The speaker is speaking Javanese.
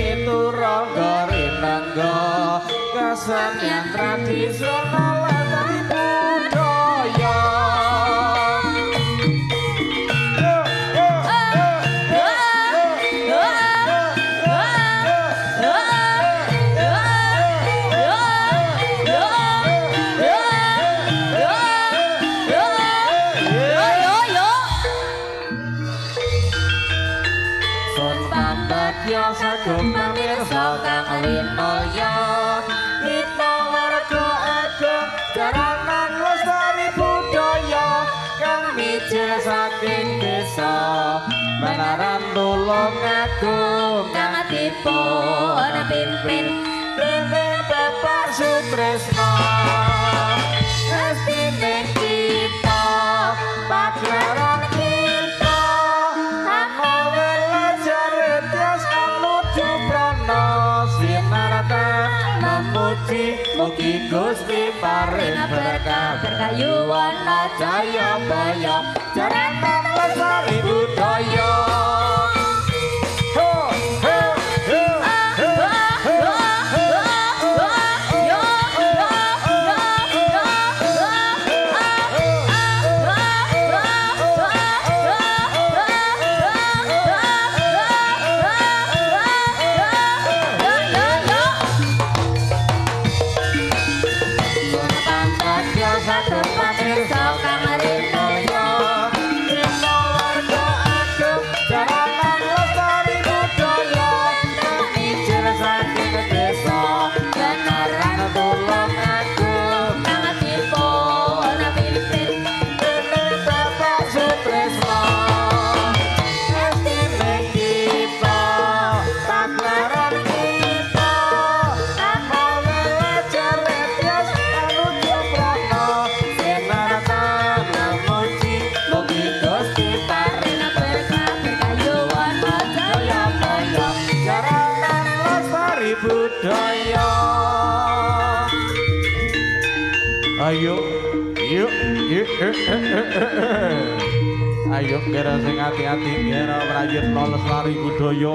Miturangga rinangga kesenian tradisional lestari budaya. Sagung pamirsa kang linulya kita warga agung jaranan lestari budaya kang mijil saking desa Banaran Tulungagung kang dipun pimpin dening Bapak Sutresno. Estine kita pagelaran kita memuji mugi Gusti paring berkah berkah yuwana jaya baya jaranan lestari budaya. Ho ho ho ho ho ho. Ayo, yuk, yuk, ayo kira sing ati-ati kira prayitna lestari budaya.